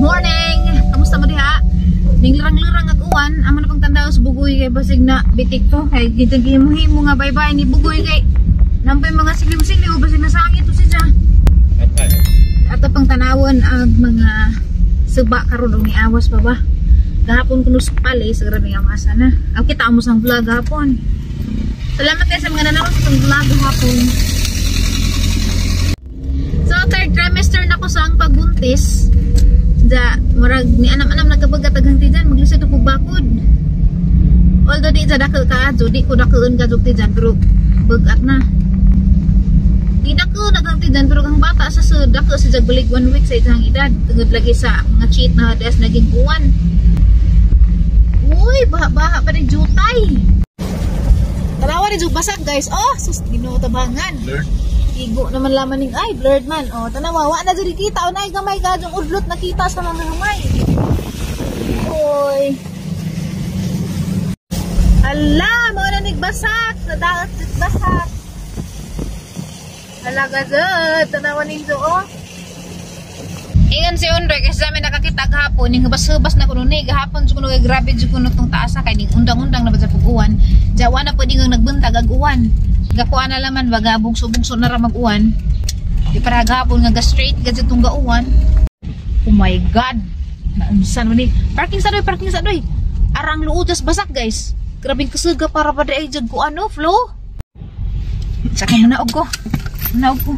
Morning! Kamusta mo diha? Ninglirang-lirang ag uwan, amo na pang tandaw sa Bugoy kay basig na bitik to. Kay gitag himo nga bye-bye ni Bugoy kay nampay mga siliw-siliw basig na sangit to siya. Ato pang tanawon ang mga suba karon og niawas pa ba. Gahapon kuno sa pali sa grabe nga masa na. Ang kita mo sang vlog gahapon. Salamat kayo sa mga nanonood sa vlog gahapon. So third trimester na ko sa ang pagbuntis. Da murag ni anam-anam nagkabagat agang tijan maglisod ko bakod. Although di sa dakil ka adto, di ko dakion ka tijan pero bagat na. Di dako nagang tijan pero ang bata sa dako sa jag balik 1 week sa isang edad tungod lagi sa mga cheat na des naging buwan. Uy, baha-baha pa ni jutay. Tanawa ni jud basak guys. Oh, sus Ginoo tabangan. Blurred. Igo naman laman ning ay blurred man. Oh, tanawa wa na jud kita oh, nay gamay ka jung udlot nakita sa mga gamay. Oy. Ala, mo na nigbasak sa daot basak. Hala gazad, tanawa ninyo oh. Ingan si Andre kasi sa amin nakakita gahapon ning hubas-hubas na kuno ni gahapon jud kuno kay grabe jud kuno tong taas kay ning undang-undang na ba sa pag-uwan. Jawa na pwede nga nagbuntag ag uwan. Gakuha na laman baga bugso-bugso na ra mag-uwan. Di para gahapon nga ga straight gazad tong gauwan. Oh my God. Naunsan man ni? Parking sa doy, parking sa doy. Arang luod tas basak guys. Grabing kasuga para pa di jud ko ano flow. Sakay na og ko. Naog ko.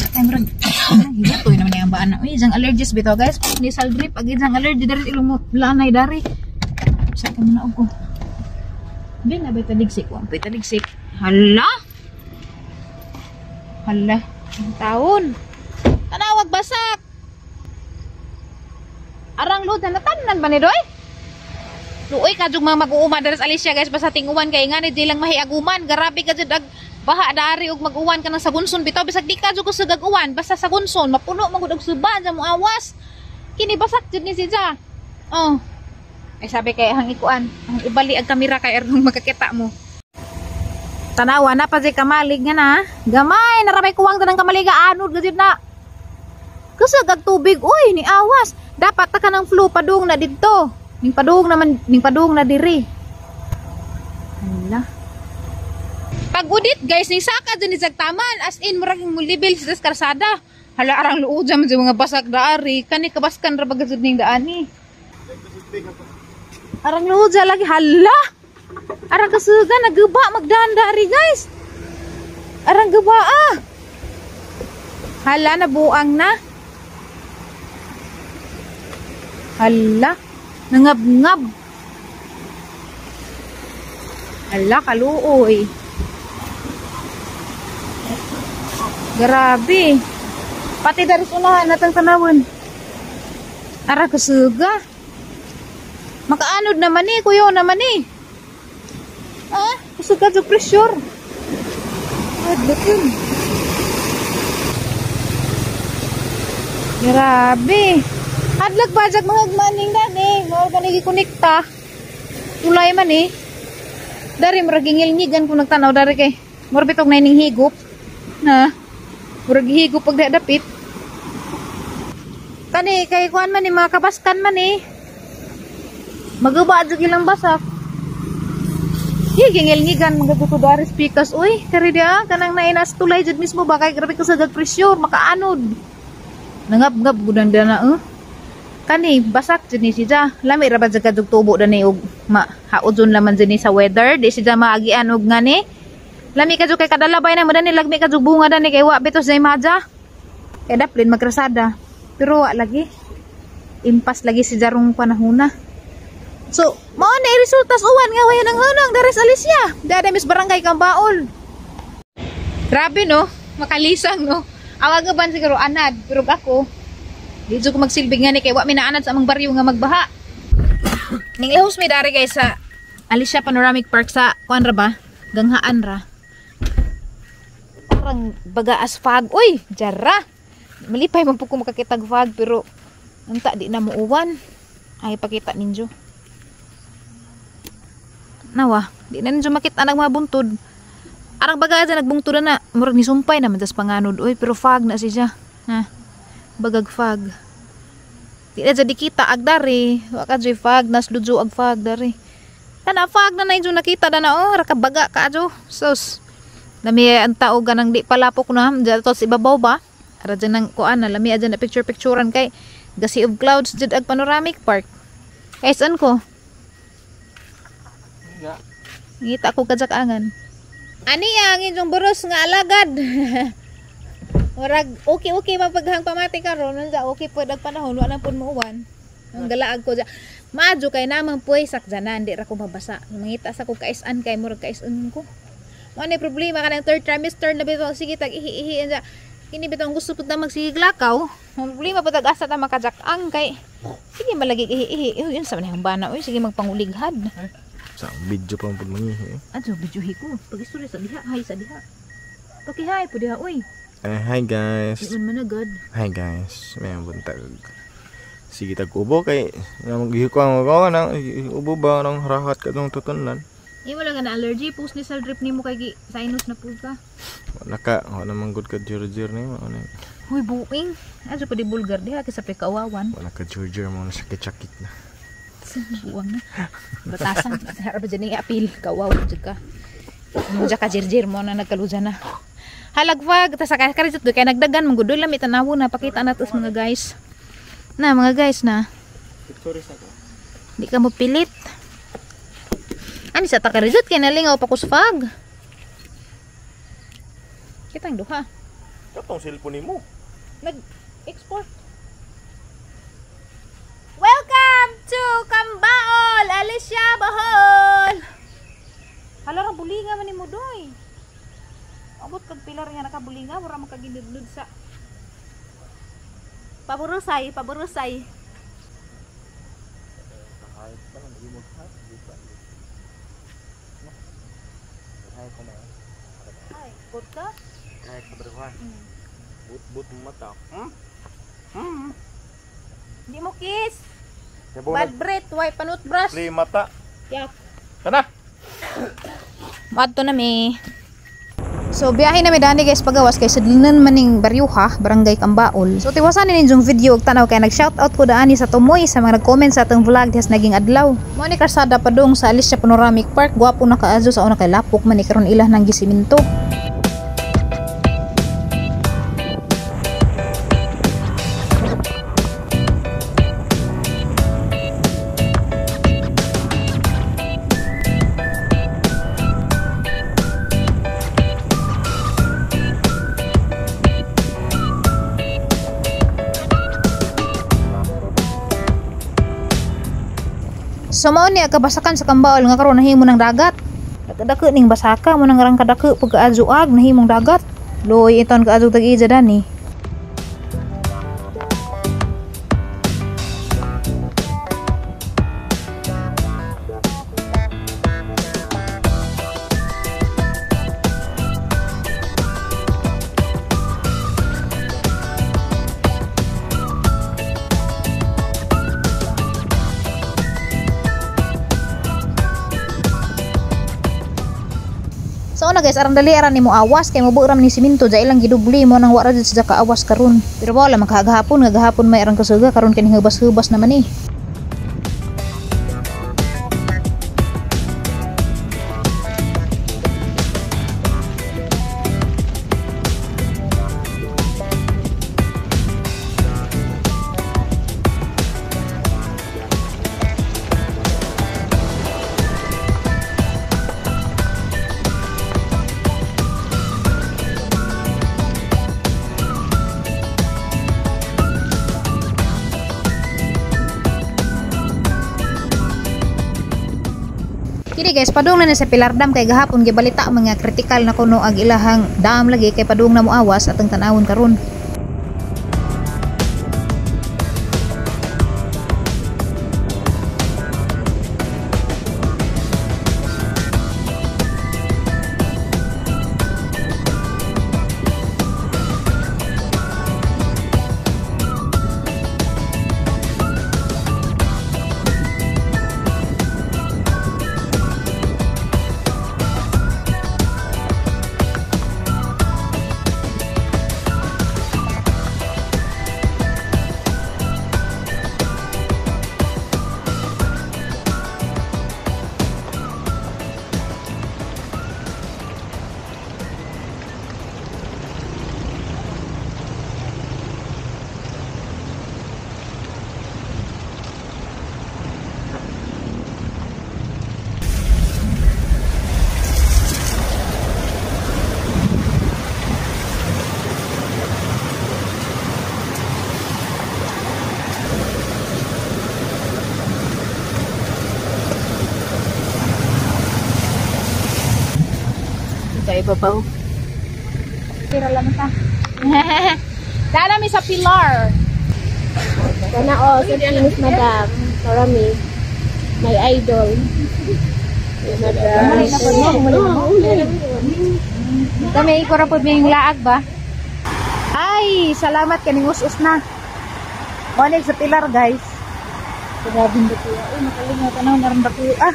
Sakay murag hibutoy naman yung baan na. Uy, isang allergies bitaw guys. Nasal drip ag isang allergy dari ilong mo lanay dari. Sakay mo naog ko. Di na ba taligsik? Wa pa taligsik. Hala. Hala. Ang taon. Tanawag basak. Arang load na natamnan ba ni Doy? Luoy ka jud mga mag-uuma diri sa Alicia guys basta tinguan kay nga ni di lang mahiaguman. Grabe ka jud ag baha dari og mag-uwan ka ng sagunson bitaw bisag di ka jud ko sa uwan basta sagunson mapuno man gud og suba dyan mo awas. Kini basak jud ni siya. Oh. Ay sabi kay hang ikuan, ang ibali ang kamera kay aron makakita mo. Tanawa na pa jud kamalig nga na. Gamay na ra may kuwang tanang kamaliga anod gud na. Kusog ag tubig uy ni awas. Dapat ta ka ng flow padung na didto. Ning padung naman, ning padung na diri. Hala. Pag udit guys, ning saka dyan ni Zagtaman as in murag mo level sa karsada. Hala arang luod dyan mga basak daari. Kani kabaskan ra ba jud ning daani. Arang luod dyan lagi hala. Arang kasuga naguba magdaan dari guys. Arang guba ah. Hala nabuang na. Hala, nangab-ngab. Hala, kaluoy. Grabe. Pati dari unahan natang tanawon. Ara kasuga. Makaanod naman eh, kuyo naman eh. Ah, kasuga sa pressure. Adlok yun. Grabe. Hadlok ba jag mga maning dani, mao ka nigi konekta. Tulay man eh. Dari murag gingilngigan kung nagtanaw dari kay murag bitog na ining higop. Na. Murag higop pag dapit. Kani kay kuan man ni mga kabaskan man eh. Maguba jud ilang basak. Gingilngigan mga gusto dari speakers uy, kari dia kanang nainas tulay jud mismo ba kay grabe ka sa pressure makaanod. Nangab-ngab gud ang dana eh. Kani basak jud ni siya. Lami ra ba jud kadug tubo dani og mahaudon laman jud ni sa weather, di siya maagian og ngani. Lami ka jud kay kadalabay na mo dani lagmi ka jud bunga dani kay wa bitos day madya. Kay daplin magrasada. Pero wa lagi. Impas lagi si jarong panahona. So, mao na resulta sa uwan nga way nang hunong dari sa Alicia. Dada mis barangay Kambaol. Grabe no, makalisang no. Awag ban siguro anad, pero ako di jud ko magsilbi nga ni kay wa mi naanad sa among baryo nga magbaha. Ning lahos mi dari guys sa Alicia Panoramic Park sa kuan ra ba? Ganghaan ra. Parang baga as fog. Uy, jara. Malipay man pud ko makakitag fog pero unta di na muuwan. Ay pakita ninyo. Nawa, di na ninyo makita nag mga buntod. Arang baga dyan, nagbungtod na. Murag ni sumpay naman tas panganod. Uy, pero fog na siya. Ha? Bagag fog. Di na jadi kita ag dari. Wa ka joy fog nas ludyo ag fog dari. Kana fog na na nakita na na oh, rakabaga ka adyo. Sus. Lami ang tao ganang di palapok na dyan sa ibabaw ba? Ara dyan ang kuan na lami adyan na picture picturean kay the Sea of Clouds jud ag panoramic park. Kay saan ko? Ngita ko kajak-angan. Ani ang inyong buros nga alagad. Murag okay okay mapaghang pamati karon unsa okay pod ang panahon wa na pud muuwan. Ang galaag ko dya. Maadyo kay namang puy sakjanan di ra ko mabasa. Mangita sa ko kais-an kay murag kais-an ko. Mo ni problema kanang third trimester na bitaw sige tag ihi-ihi unsa. Kini bitaw gusto pud na magsiglakaw. Ang problema pud ag asa ta makajak-ang kay sige malagi ihi-ihi. Uy, unsa man ang bana uy sige magpangulighad. Sa video pa pud mangihi. Adyo videohi ko. Pag-istorya sa diha, hay sa diha. Pakihay pud diha uy. Hi guys. Di man managad. Hi guys. May buntag. Sige tag ubo kay ko ang nang ubo ba nang rahat kadtong tutunlan. Imo lang na allergy post ni sa drip nimo kay gi sinus na pud ka. Wala ka, wala man gud ka jurjur nimo ano. Huy buing. Adyo pa di bulgar diha kay sa pikawawan. Wala ka jurjur mo na sakit-sakit na. Buwang na. Batasan harap dyan ni apil kawaw jud ka. Mo ka jirjir mo na nagkaluja na. Halagwag ta sa karizot do kay nagdagan man gud lami tanawo na pakita nato sa mga guys. Na mga guys na. Picture sa ko. Di ka mo pilit. Ani sa ta karizot kay nalingaw pa ko sa fog. Kitang duha. Katong cellphone nimo. Nag-export. Welcome to Cambaol, Alicia Bohol. Hala ra bulinga man nimo doy. Abot kag pilar nga nakabulinga, wala makaginudnud sa paburusay, paburusay. Ay, bot ka? Ay, kabarwa. But-but mata. Di mo kiss. Bad breath, why panut brush? Play mata. Yak. Kana. Madto na mi. So biyahe na mi dani guys pagawas kay sudlanan maning Baryuha, Barangay Cambaol. So tiwasan ni ninyong video og tanaw kay nag-shoutout ko daani sa tumoy sa mga nag-comment sa atong vlog dihas naging adlaw. Mo ni karsada padung sa Alicia Panoramic Park, gwapo na kaayo sa una kay lapok man ni karon ilah nang gisiminto. So mao ni kabasakan sa Cambaol nga karon nahimo ng dagat. Dako ning basaka mo nang rang kadako pagkaadyo-ag nahimong dagat. Loy iton kaadyo tag-ija dani. So una guys, arang dali aran nimo awas kay mubo ra man ni siminto dya ilang gidubli mo nang wara jud siya kaawas karon. Pero wala makagahapon nga gahapon may arang kasuga karon kini hubas-hubas naman eh. Kini guys, padung na sa Pilar Dam kay gahapon gibalita mga kritikal na kuno ag ilahang dam lagi kay padung na moawas atong tan-awon karon. babaw. Tira lang ta. Dala mi sa Pilar. Sana all sa Miss Madam. Marami. My idol. Madam. Kami ikaw ra pod may laag ba? Ay, salamat kaning us-us na. Mo sa Pilar, guys. Grabe dako. Ay, makalingaw tanaw na ron dako. Ah.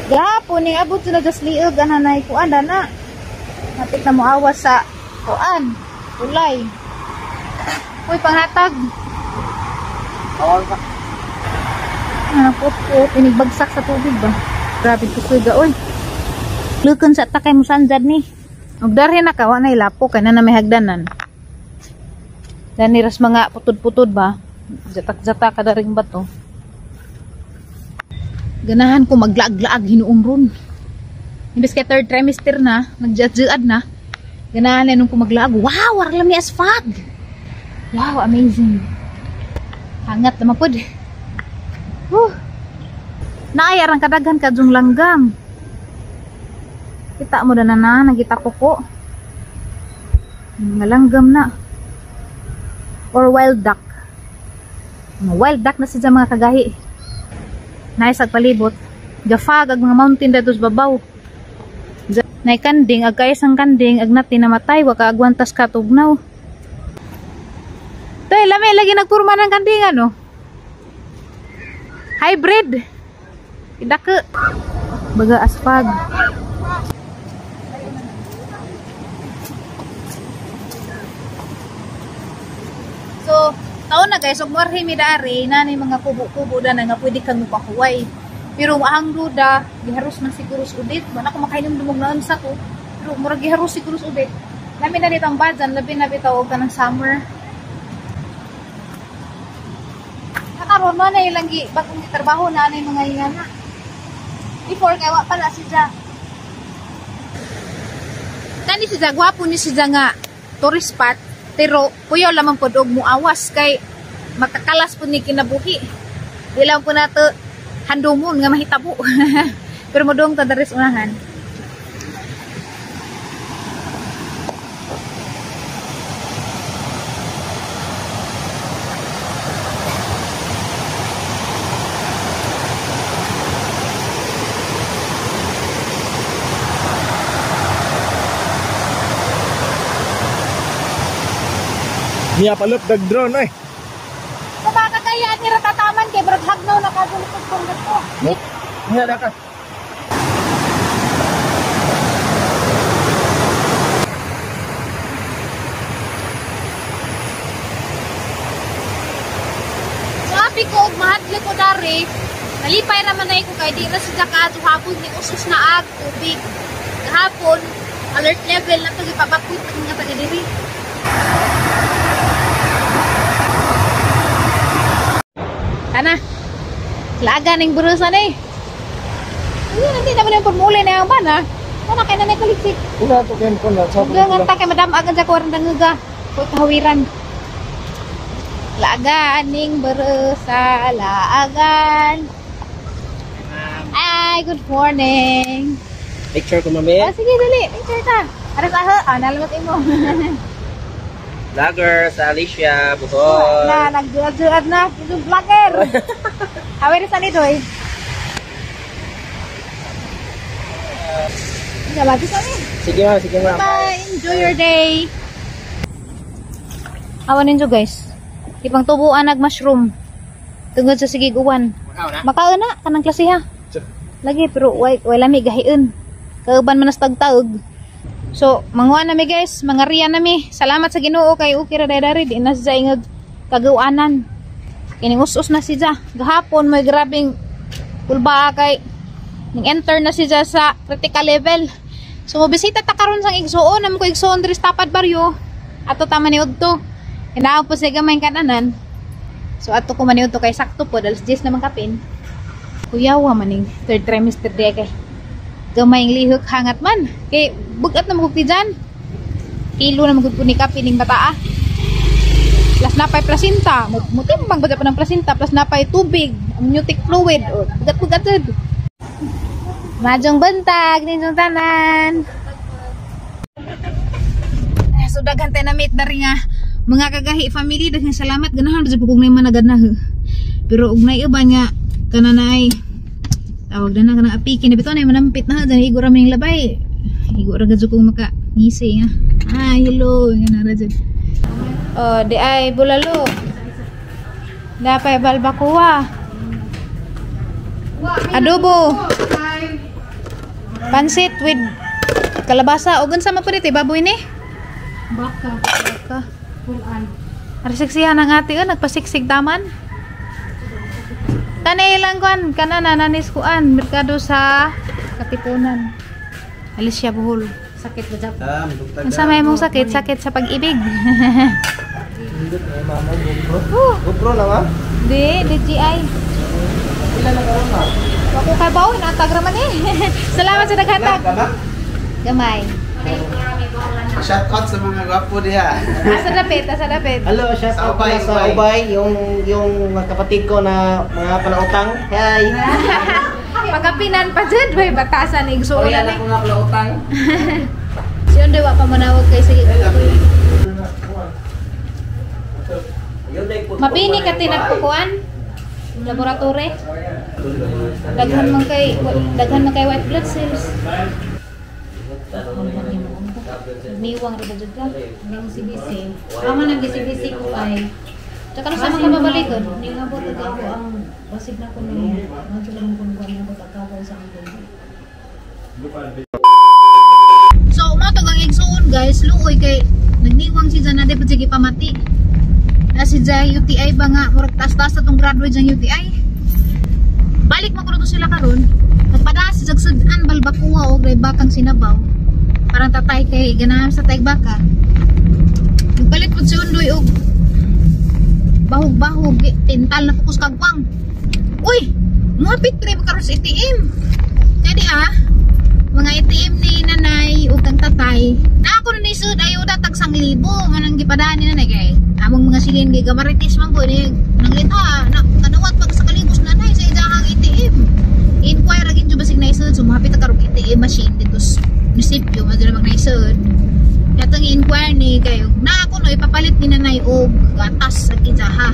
Gapon ni abot sila just liog ana nay kuan na. Hapit na moawas sa kuan. Tulay. Uy, panghatag. Ah, put-put inigbagsak sa tubig ba. Grabe tukoy ga oy. Lukon sa takay mo sanjad ni. Og darhi na ka wa nay lapo kay na may hagdanan. Dani ras mga putod-putod ba? Jatak-jatak kada ring bato. Ganahan ko maglaag-laag hinuon ron. Imbes kay third trimester na, nagjaad na. Ganahan na nung ko maglaag. Wow, war lang ni asfag. Wow, amazing. Hangat naman pod. Huh. Naay arang kadaghan kadjong langgam. Kita mo na na nagita ko ko. Mga langgam na. Or wild duck. Mga wild duck na siya mga kagahi. Nice ag palibot. Gafag ag mga mountain datos babaw. Nay kanding ag kayas ang kanding ag nati namatay wa ka agwantas katugnaw. Tay lami lagi nagpurma ng kanding ano. Hybrid. Idake. Baga asfag. So, taon na guys, ug morhi mi dari na ni mga kubo-kubo da na nga pwede kang mupahuway. Pero ang duda, giharos man siguro sa udit. Wala ko makainom dumog na unsa ko. Pero murag giharos siguro sa udit. Lami na ditong bajan, labi na bitaw og kanang summer. Nakaron man na ilang gi bagong gitrabaho na anay mga ingana. Before kay wa pa na siya. Kani siya gwapo ni siya nga tourist spot. Pero puyo lamang pod og muawas kay makakalas pud ni kinabuhi. Di lang po nato handumon nga mahitabo. Pero modong ta diri sa unahan. Niya palop dag drone oy. Sa baka kaya ni ratataman kay brod hagnaw na kagulupod kong gato. Niya na ka. So api ko og mahadlok ko dari. Nalipay ra man ko kay di ra sila kaadto hapon ni usos na ag tubig. Gahapon alert level na to gipabakwit ang mga taga diri. Ana, laga ning burusan eh. Hindi nanti naman yung pumuli na yung bana. Wala kay nanay kaliksik. Una to ken ko na. Huwag nga ta kay madam agan sa kuwarang danguga. Putawiran. Laga ning burusa, laagan. Ay, good morning. Picture ko mami. Ah, sige, dali. Picture ka. Aras aho. Ah, nalamat imo. Vlogger sa Alicia, Bohol. Na, nagjuad-juad na. Yung vlogger. Away na sa nito eh. Salamat sa amin. Sige ma'am, sige ma'am. Bye. Enjoy your day. Awan ninyo guys. Ipang tubuan nag mushroom. Tungod sa sigig uwan. Makaon na kanang klase ha. Lagi pero way lami gahiun. Kauban man nas tagtaog. So, manguha na mi guys, mga riyan na mi. Salamat sa Ginoo kay okay ra dari di na siya ingag kagawanan. Kining us-us na siya. Gahapon may grabing kulba kay ning enter na siya sa critical level. So, mobisita ta karon sang igsuon, namo ko igsuon diri sa Tapad baryo. Ato ta maniud to. Inaw po siya gamay kananan. So, ato ko maniud to kay sakto po, alas 10 naman kapin. Kuyawa maning third trimester di kay gamay ang lihok hangat man. Kay bugat na magugti dyan. Kilo na magugti ni kapin ning bataa. Plus napay placenta. Mutimbang ba pa ng placenta? Plus napay tubig. Amniotic fluid. O, bugat-bugat dyan. Maayong buntag ninyong tanan. Eh, so daghan tayo na meet dari nga mga kagahi family, daghang salamat. Ganahan jud ko kung nay managad na he. Pero og nay uban nga kana na ay tawag na na kanang apiki na bitaw na manampit na dyan, igo ra man yung labay, igo ra gud kong maka ngisi nga. Ah, hello nga na ra jud. Oh, di ay bulalo. Dapay balbacoa. Adobo. Pansit with kalabasa. O unsa man po dito, baboy ni? Baka. Baka. Pulan. Arisiksihan ang ate, oh, nagpasiksig taman. Tanay lang kuan, kana na nanis kuan, merkado sa Katipunan. Alicia, Bohol. Sakit ba dyan? Unsa may mong sakit? Sakit sa pag-ibig. GoPro. GoPro na ba? Di, DJI. Pila na karon ma? Ako kay bawo, natag ra man eh. Salamat sa naghatag. Gamay. Shout out sa mga gwapo diha. Asa dapit, asa dapit. Hello, shout Sa out Ubay, pala sa Ubay. Ubay, yung mga kapatid ko na mga palautang. Hi. Pagkapinan pa dyan, may batasan igsuon Wala na na ni. ko nga palautang. Si Ondoy wa pa manawag kay sige. Mapini ka tinagpukuan? Laboratory? Daghan man kay white blood cells. Niwang ra ba jud ka? Ang CBC. Amo nang CBC ko kay Tsaka ano sa mga mabalikon? Ningabot ug ako ang basig na ko ni ngadto lang kun kuan nabot akaw sa akong. So, mo to ang igsuon guys, luoy kay nagniwang si Jana dapat sige pamati. Na si Jay UTI ba nga murag taas-taas na tong graduate ang UTI. Balik man kuno to sila karon. Nagpadas sa sudan balbacoa og bakang sinabaw. Parang tatay kay ganahan sa tay baka. Nagpalit pud si Undoy og bahog-bahog tintal na focus kagwang. Uy, muhapit pre karon sa ATM. Kaya di ah, mga ATM ni nanay ug kang tatay. Na ako na ni sud ayo datag 1,000 manang gipadaan ni nanay kay among mga silin kay gamaritis man ko ni nanglit ha na kanawat pag sa kaligos nanay sa idahang ATM. Inquire agin jud basig naisud, so mohapit ta karong ATM machine dito sa munisipyo madula mag naisud. Katong i-inquire ni kayo na ako no ipapalit ni nanay og gatas sa idaha.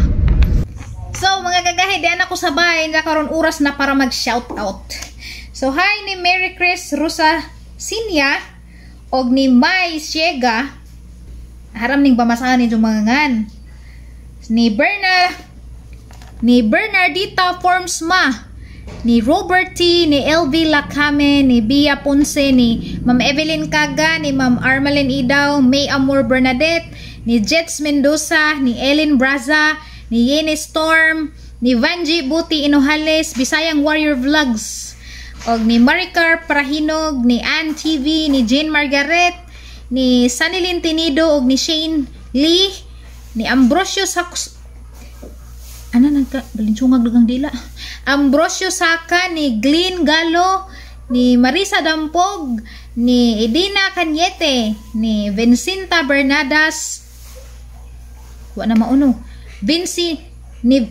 So mga gagahi, di ako sabay na karon oras na para mag shout out. So hi ni Mary Chris Rosa Sinya og ni Mai Siega. Haram ning bamasahan ninyo mga ngan. Ni Bernardita Formsma, ni Robert T, ni LV Lacame, ni Bia Ponce, ni Ma'am Evelyn Kaga, ni Ma'am Armalin Idaw, May Amor Bernadette, ni Jets Mendoza, ni Ellen Braza, ni Yene Storm, ni Vanji Buti Inohales, Bisayang Warrior Vlogs, og ni Maricar Prahinog, ni Ann TV, ni Jane Margaret, ni Sanilin Tinido, og ni Shane Lee, ni Ambrosio Sax, ano nagka balinsungag dagang dila, Ambrosio Saka, ni Glenn Galo, ni Marisa Dampog, ni Edina Cañete, ni Vincinta Bernadas, wa na mauno, Vinci ni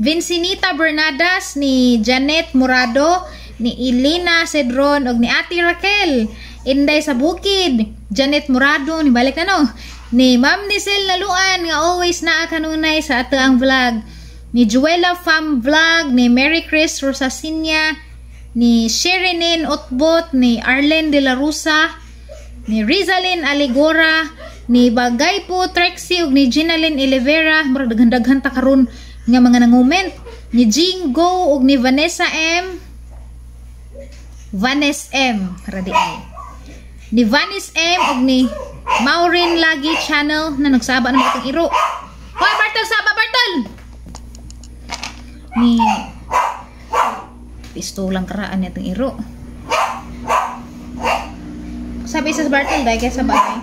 Vincinita Bernadas, ni Janet Murado, ni Elena Cedron ug ni Ate Raquel Inday sa Bukid, Janet Murado ni balik na no, ni Ma'am Nisel Naluan nga always naa kanunay sa ato ang vlog, ni Juela Fam Vlog, ni Mary Chris Rosasinia, ni Sherinin Otbot, ni Arlen De La Rosa, ni Rizalyn Aligora, ni Bagaypo Trexie ug ni Ginalyn Olivera, murag daghan-daghan ta karon nga mga nangument, ni Jingo ug ni Vanessa M. Vanes M. Radi ay. Ni Vanis M ug ni Maureen Lagi Channel na nagsaba na itong iro. Hoy Bartol, saba Bartol! Ni pistolang karaan nitong iro. Sabi sa Bartol dahil kaysa bagay.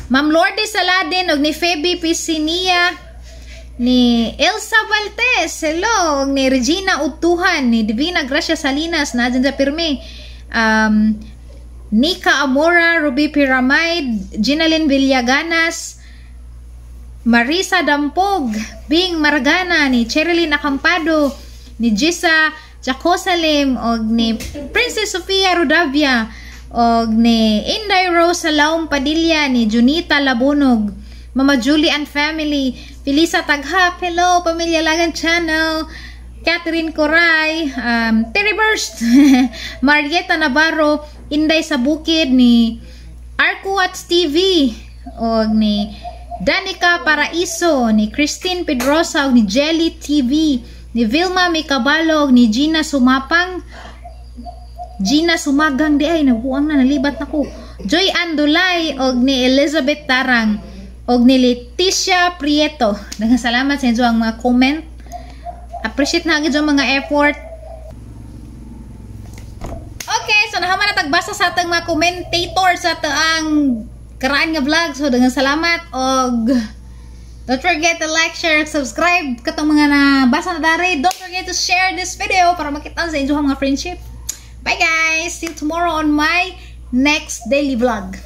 Ma'am Lourdes Saladin og ni Feby Pisinia, ni Elsa Valtes, hello, og ni Regina Utuhan, ni Divina Gracia Salinas, na dyan sa pirmi, Nika Amora, Ruby Pyramid, Ginalyn Villaganas, Marisa Dampog, Bing Maragana, ni Cherilyn Acampado, ni Jisa Jacosalim, og ni Princess Sofia Rodavia, og ni Inday Rose Salaum Padilla, ni Junita Labunog, Mama Julie and family, Felisa Taghap, hello, Pamilya Lagan Channel, Catherine Coray, Terry Burst, Marietta Navarro, Inday sa Bukid, ni Arcuats TV, og ni Danica Paraiso, ni Christine Pedrosa, og ni Jelly TV, ni Vilma Micabalo, og ni Gina Sumapang, Gina Sumagang di ay, nabuang na, nalibat na ko. Joy Andulay, og ni Elizabeth Tarang, og ni Leticia Prieto. Daghang salamat sa inyo ang mga comment. Appreciate na gyud ang mga effort. Okay, so nahaman na tagbasa sa atong mga commentator sa atoang karaan nga vlog. So daghang salamat og don't forget to like, share, subscribe katong mga nabasa na dari. Don't forget to share this video para makita sa inyong mga friendship. Bye guys! See you tomorrow on my next daily vlog.